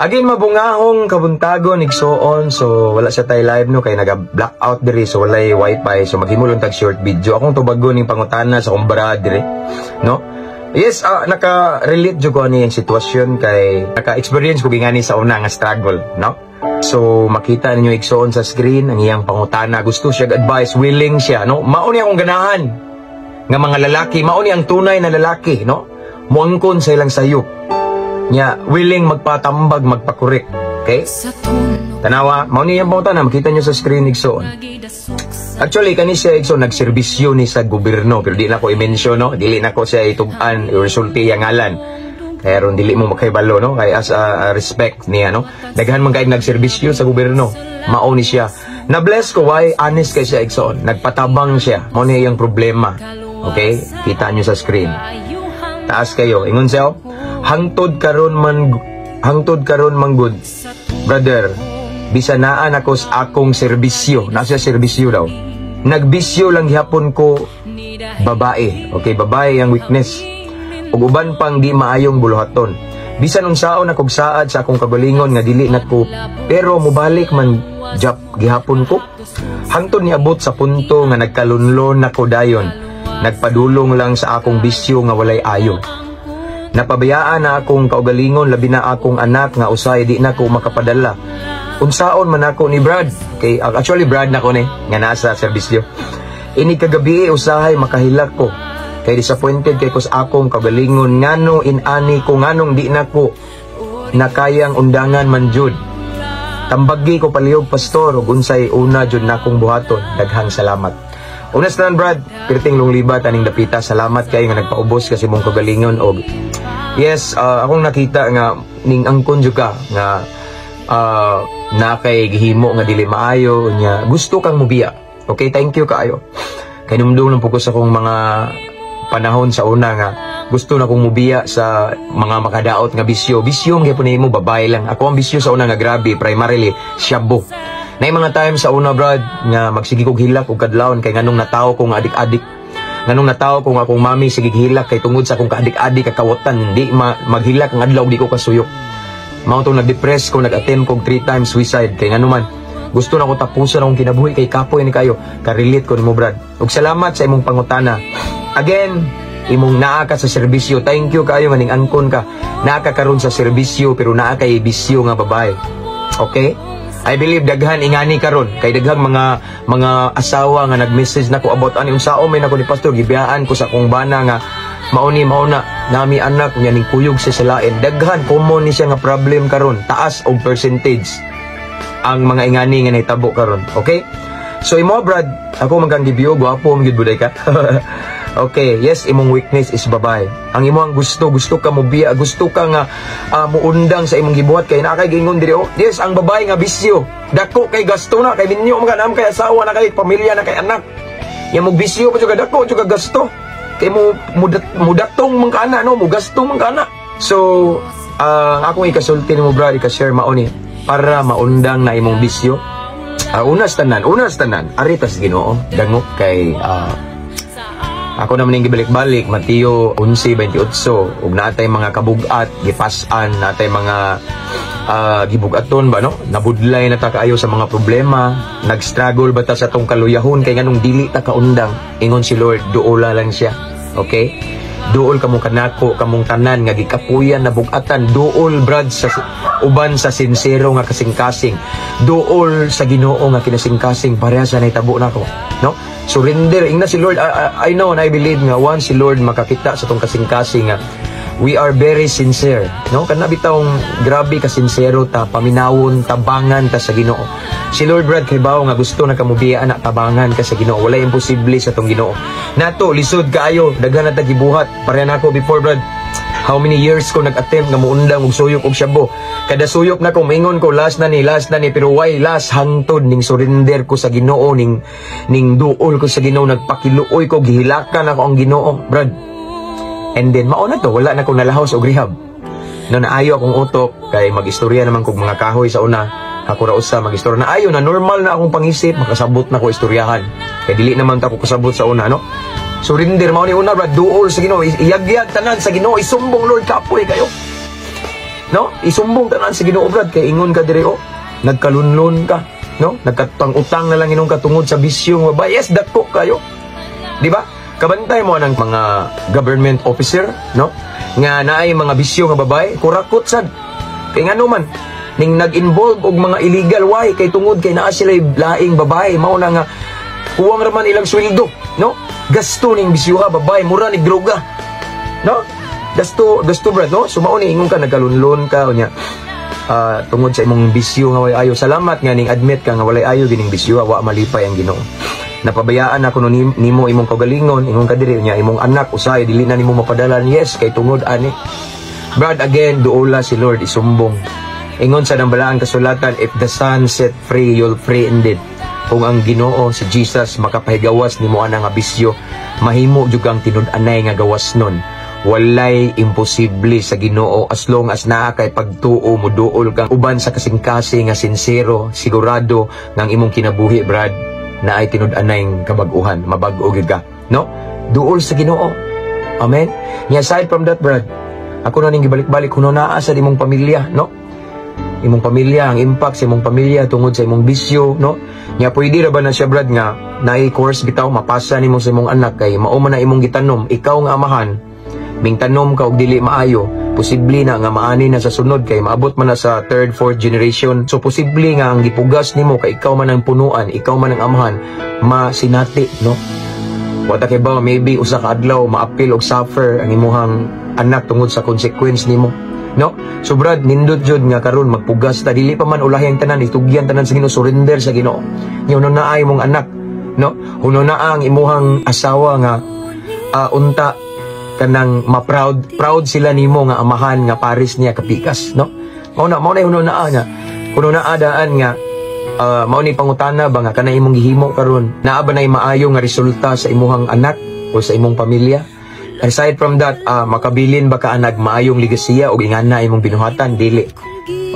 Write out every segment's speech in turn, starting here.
Again, mabungahong kabuntagon, igsoon. So wala sa tay live, no, kay naga blackout diri, so walay wifi, so maghimo lang tag short video. Akong tubagon ning pangutana sa akong brad diri, no? Yes, naka-relate jud ko ani ang sitwasyon kay naka-experience ko gingani sa una nga struggle, no? So makita ninyo, igsoon, sa screen ang iyang pangutana. Gusto siya advice, willing siya, no? Mao ni akong ganahan nga mga lalaki, mao ni ang tunay na lalaki, no? Muangkon sa ilang sayop nya, willing magpatambag, magpakorek. Okay? Tanawa, mao ni iyang pangutana, makita nyo sa screen, igsoon. Actually, kani siya, igsoon, nagserbisyo ni sa gobyerno, pero di na ko i-mention, no? Dili na ko siya itug-an, resulti ang ngalan. Kaya ron dili mo makaibalo, no? Kaya as a respect niya, no? Daghan man kay nagserbisyo sa gobyerno. Mao ni siya. Na-bless ko, why? Honest kay siya, igsoon. Nagpatabang siya. Mao ni iyang problema. Okay? Kita nyo sa screen. Taas kayo. Ingon siya, oh, hangtod karon man gud, brother, bisa naa nako sa akong serbisyo, nasa serbisyo daw, nagbisyo lang gihapon ko babae. Okay, babae ang weakness ug uban pang di maayong buluhaton. Bisan unsaon akong saad sa akong kagalingon nga dili nako, pero mobalik man jap gihapon ko, hangtod niabot sa punto nga nagkalunlon nako. Dayon nagpadulong lang sa akong bisyo nga walay ayo. Napabayaan na akong kaugalingon, labi na akong anak nga usay di na ko makapadala. Unsaon man ako ni, Brad? Kay actually brad na ko ni nga nasa serbisyo. Ini kagabi usahay makahilak ko. Kay disappointed kay ko sa akong kaugalingon, ngano inani ko, nganong di na ko nakayang undangan man jud. Tambagi ko palihog, pastor, ug unsay una jud nakong buhaton. Daghang salamat. Una sa tanan, Brad, pirting lunglibat aning dapita. Salamat kay nga nagpaubos kasi mong kagalingon og yes, akong nakita nga ning angkon jud ka nga na kay gihimo nga dili maayo nya gusto kang mubiya. Okay, thank you kaayo. Kay numdum lang pud ko sa akong mga panahon sa una nga gusto na kong mubiya sa mga makadaot nga bisyo. Bisyo man gyapon nimo, babae lang. Ako ang bisyo sa una nga grabe, primarily shabu. Na mga time sa una, brad, nga magsige kog hilak og kadlawon kay nganong natawo ko nga adik-adik. Nganong natawo ko nga akong mami sige hilak kay tungod sa akong kaadik-adik kakawatan, di maghilak ang adlaw di ko kasuyok. Mao tong nag-depress ko, nag-attempt kog three times suicide kay ngano man gusto na ko tapusan akong kinabuhi kay kapoy ni kayo. Ka-relate ko nimo, brad. Ug salamat sa imong pangutana. Again, imong naa ka sa serbisyo. Thank you kayo nga ning angkon ka. Naa ka karon sa serbisyo pero naa kay bisyo nga babae. Okay? I believe daghan ingani karon kay daghang mga asawa nga nag-message nako about ani, unsaon may nako ni pastor, gibiyaan ko sa akong bana nga mauni mauna nami anak nya ning kuyog sa salain. Daghan, common ni siya nga problem karon, taas og percentage ang mga ingani nga nahitabo karon. Okay, so imo, brad, ako man kang gibiyo, gwapo man gyud buday ka. Okay, yes, imong weakness is babae. Ang imo ang gusto, gusto ka mo biya, gusto ka nga muundang sa imong gibuhat kay naa kay giingon diri oh. Yes, ang babae nga bisyo. Dako kay gasto na kay minyo man ka, naam kay asawa na kay pamilya na kay anak. Ya mo bisyo pa jud, dako jud gasto. Kay mo mudatong man ka ana, no, mo gasto man ka ana. So, ang akong ikasulti nimo, brad, ika-share mao ni para maundang na imong bisyo. Una sa tanan, aritas Ginoo, dangop kay ako naman yung gibalik-balik, Mateo 11:28, ug natay mga kabugat, gipas-an, natay mga gibugaton ba, no? Nabudlay na ta kaayo sa mga problema, nag-struggle ba ta sa atong kaluyahon kay nganong dili ta kaundang. Ingon si Lord, duola lang siya. Okay? Duol kamo kanako, kamong tanan nga gikapuyan na bugatan, duol, brad, sa uban sa sinsero nga kasing-kasing. Duol sa Ginoo nga kinasing-kasing pareha sa nahitabo nako, no? Surrender ingna si Lord. I know and I believe nga once si Lord makakita sa tong kasing-kasing nga we are very sincere, no? Kana bitawng grabe ka sincero ta, paminawon, tabangan ta sa Ginoo. Si Lord, brad, kay bawo nga gusto na kamubiya ana, tabangan ka sa Ginoo. Wala imposible sa tong Ginoo. Nato lisod kaayo, daghan na ta gibuhat. Pareha nako before, brad. How many years ko nag-attempt nga muundang og suyop og shabu. Kada suyop na ko, maingon ko, "Last na ni, last na ni," pero why last hangtod ning surrender ko sa Ginoo, ning duol ko sa Ginoo, nagpakiluoy ko, gihilakan ako ang Ginoo, brad. And then mao na to, wala na ko nalahaw og rehab. No, naayo akong utok kay mag-istorya naman kog mga kahoy sa una. Ako ra usa mag-istorya. Naayo na, normal na akong pangisip, makasabot na ko istoryahan. Kay dili naman ta ko kasabot sa una, no? Surrender mao ni una, brad, duol sa Ginoo, iyagyag tanan sa Ginoo, isumbong, "Lord, kapoy kayo." No? Isumbong tanan sa Ginoo, brad, kay ingon ka diri, oh, nagkalunlon ka, no? Nagkatang utang na lang inong katungod sa bisyo nga babae. Yes, dako kayo. Di ba? Kabantay mo ang mga government officer, no? Nga naay mga bisyo nga babae, kurakot sad. Kay ngano man, ning nag-involve og mga illegal, why? Kay tungod kay naa sila laing babae, mao na nga kuwang raman ilang sweldo, no? Gasto ning bisyoha babae, mura ni droga. No? Gasto, gasto, brad, no? So mao ni ingon ka nagkalunlon ka unya. Tungod sa imong bisyo nga way ayo. Salamat nga ning admit ka nga walay ayo gining bisyo, wa malipay ang Ginoo. Napabayaan ako no nimo imong kaugalingon, ingon ka diri unya imong anak usay dili na nimo mapadalan. Yes, kay tungod ani. Brad, again, duola si Lord, isumbong. Ingon sa nang balaang kasulatan, "If the Son set free, you'll free indeed." Kung ang Ginoo si Jesus makapahigawas nimo ana nga bisyo, mahimo jud kang tinud-anay nga gawas nun. Walay imposible sa Ginoo as long as naa kay pagtuo, muduol kang uban sa kasing-kasing nga sinsero, sigurado nga ang imong kinabuhi, brad, na ay tinud-anay kabag-uhan, mabag-o gyud ka, no? Duol sa Ginoo. Amen. Nya aside from that, brad, ako na ning gibalik-balik kuno naa sa imong pamilya, no? Imong pamilya, ang impact sa imong pamilya tungod sa imong bisyo, no? Nya pwede ra ba na siya, brad, nga naay course bitaw mapasa nimo sa imong anak kay mao man na imong gitanom, ikaw nga amahan, ming tanom ka og dili maayo, posible na nga maani na sa sunod kay maabot man na sa third, fourth generation. So posible nga ang gipugas nimo kay ikaw man ang punuan, ikaw man ang amahan, masinati, no? Wata kay ba maybe usa ka adlaw maapil og suffer ang imuhang anak tungod sa consequence nimo. No? So brad, nindot jud nga karon magpugas ta, dili pa man ulahi ang tanan, itugyan tanan sa Ginoo, surrender sa Ginoo. Nya na ay imong anak, no? Huno na ang imuhang asawa nga unta kanang ma-proud proud sila nimo nga amahan nga pares niya kapikas, no? Mao na huno na nga huno na daan nga mao ni pangutana ba nga kanang imong gihimo karon, naa ba nay maayo nga resulta sa imuhang anak o sa imong pamilya? Aside from that, makabilin ba ka anag maayong ligasiya o ingana imong binuhatan dili?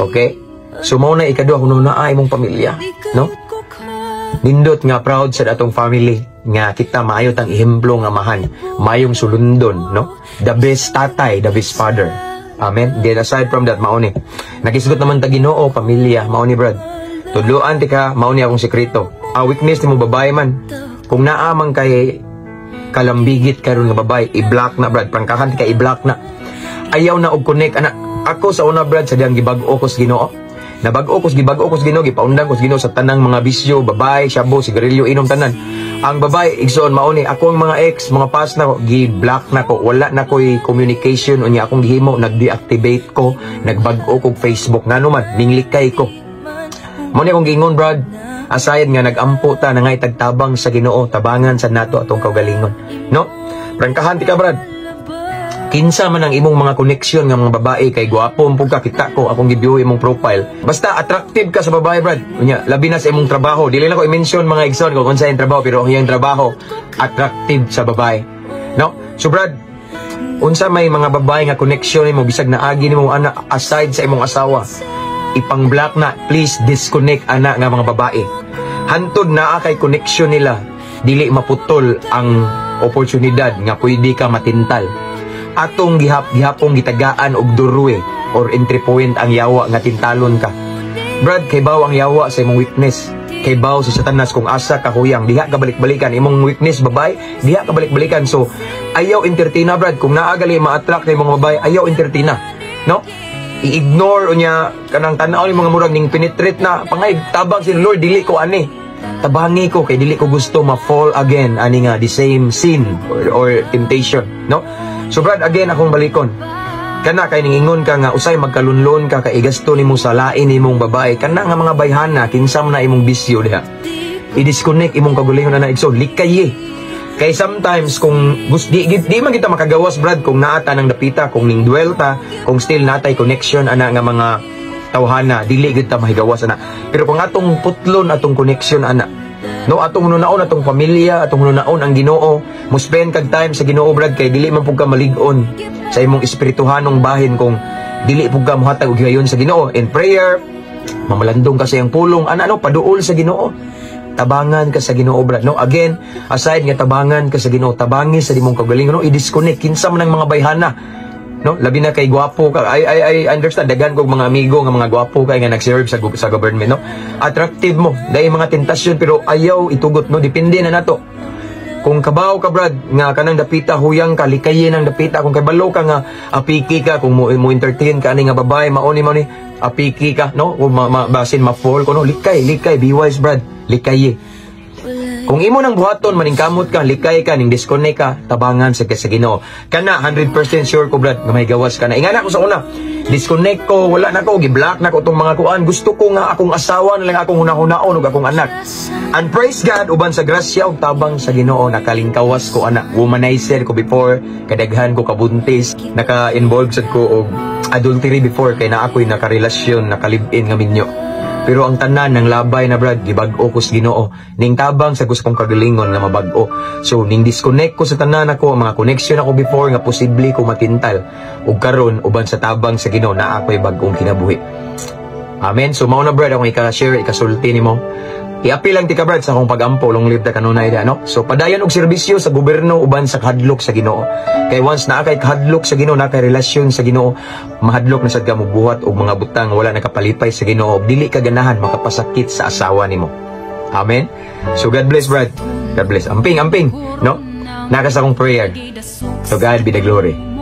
Okay, so mao na ikaduha, huno na imong pamilya, no? Nindot nga proud sa atong family nga kita maayo tang ehemplo nga amahan, maayong sulundon, no? The best tatay, the best father. Amen. Then aside from that, mao ni nagisgot naman ta Ginoo, pamilya. Mao ni, brad, tudloan ti ka, mao ni akong sekreto. Ang weakness nimo babae man, kung naa man kay kalambigit karon nga babae, i-block na, brad. Prangkahan ti ka, i-block na. Ayaw na og connect ana. Ako sa una, brad, sa diyang gibag-o ko sa Ginoo, nabag-o ko, gibag-o ko sa Ginoo, gipaundang ko sa Ginoo sa tanang mga bisyo, babae, shabu, sigarilyo, inom, tanan. Ang babae, igsoon, mao ni ako ang mga ex, mga past na ko, gi-block na ko, wala na ko'y communication unya akong gihimo, nag-deactivate ko, nagbag-o kog Facebook ngano man, ninglikay ko. Mao ni akong giingon, brad, aside nga nagampo ta na ngay tagtabang sa Ginoo, tabangan sa nato atong kaugalingon. No? Prangkahan ti ka, brad. Kinsa man ang imong mga koneksyon nga mga babae kay gwapo man pud ka, kita ko akong gi-view imong profile. Basta attractive ka sa babae, brad. Unya, labi na sa imong trabaho. Dili na ko i-mention, mga igsoon, kung unsa imong trabaho, pero ang iyang trabaho attractive sa babae. No? So brad, unsa may mga babae nga koneksyon nimo bisag naagi nimo ana aside sa imong asawa, ipang-block na, please disconnect ana nga mga babae. Hantod naa kay connection nila, dili maputol ang oportunidad nga pwede ka matintal. Atong gihapong gitagaan og doorway or entry point ang yawa nga tintalon ka. Brad, kay baw ang yawa sa imong weakness. Kay baw si Satanas kung asa ka huyang, diha ka balik-balikan imong weakness babae, diha ka balik-balikan. So ayaw entertain na, brad, kung naa gali ma-attract kay mga babae, ayaw entertain na. No? I-ignore unya kanang tan-aw ni mga murag ning penetrate na pangay tabang si Lord, dili ko ani. Tabangi ko kay dili ko gusto ma-fall again ani nga the same sin or temptation, no? So brad, again akong balikon. Kana kay ningingon ka nga usay magkalunlon ka kay igasto nimo sa lain nimong babae. Kana nga mga bayhana, kinsa man na imong bisyo diha. I-disconnect imong kaugalingon na igsoon, likay eh. Kay sometimes kung gusto di man kita makagawas, brad, kung naata ng dapita, kung ning dwell ta, kung still natay connection ana nga mga tawhana, dili gid ta mahigawas ana. Pero kung atong putlon atong connection ana, no, atong hunaon atong pamilya, atong hunaon ang Ginoo, mo spend kag time sa Ginoo, brad, kay dili man pud ka malig-on sa imong espirituhanong bahin kung dili pud ka mohatag og higayon sa Ginoo in prayer, mamalandong ka sa iyang pulong ana, no? Paduol sa Ginoo, tabangan ka sa Ginoo, brad, no? Again, aside nga tabangan ka sa Ginoo, tabangi sa imong kaugalingon, no? I-disconnect kinsa man ang mga bayhana. No, labi na kay gwapo ka. I understand, daghan kog mga amigo nga mga gwapo kay nga nag-serve sa government, no. Attractive mo, dahil mga tentasyon, pero ayaw itugot, no, depende na nato. Kung kabaw ka, brad, nga kanang dapita huyang ka, likayin ang dapita. Kung kabalo ka nga apiki ka, kung mo entertain ka ani nga babae, mao ni apiki ka, no? Kung basin ma-fall ko, no, likay, likay, be wise, brad, likay. Kung imo nang buhaton, maningkamot ka, likay ka, ning disconnect ka, tabangan sa Ginoo. Kana 100% sure ko, brad, nga may gawas ka na. Ingana ko sa una, disconnect ko, wala na ko, gi-block na ko tong mga kuan. Gusto ko nga akong asawa na lang akong hunahunaon ug akong anak. And praise God, uban sa grasya ug tabang sa Ginoo, nakalingkawas ko ana. Womanizer ko before, kadaghan ko kabuntis, naka-involve sad ko og adultery before kay naa ako'y nakarelasyon, naka-live-in nga minyo. Pero ang tanan ng labay na, brad, gibag-o ko sa Ginoo. Ning tabang sa gusto kong kagalingon nga mabag-o. So ning disconnect ko sa tanan ako, ang mga connection ako before nga posible ko matintal. Ug karon, uban sa tabang sa Ginoo, naa ako'y bag-ong kinabuhi. Amen. So mao na, brad, akong ika-share, ikasulti nimo. Iapil lang tika, brad, sa akong pagampo, long live ta kanunay da, no? So padayon og serbisyo sa gobyerno uban sa kahadlok sa Ginoo. Kay once naa kay kahadlok sa Ginoo, naa kay relasyon sa Ginoo, mahadlok na sad ka mobuhat og mga butang wala nakapalipay sa Ginoo, dili ka ganahan makapasakit sa asawa nimo. Amen. So God bless, brad. God bless. Amping, amping, no? Naa ka sa akong prayer. To God be the glory.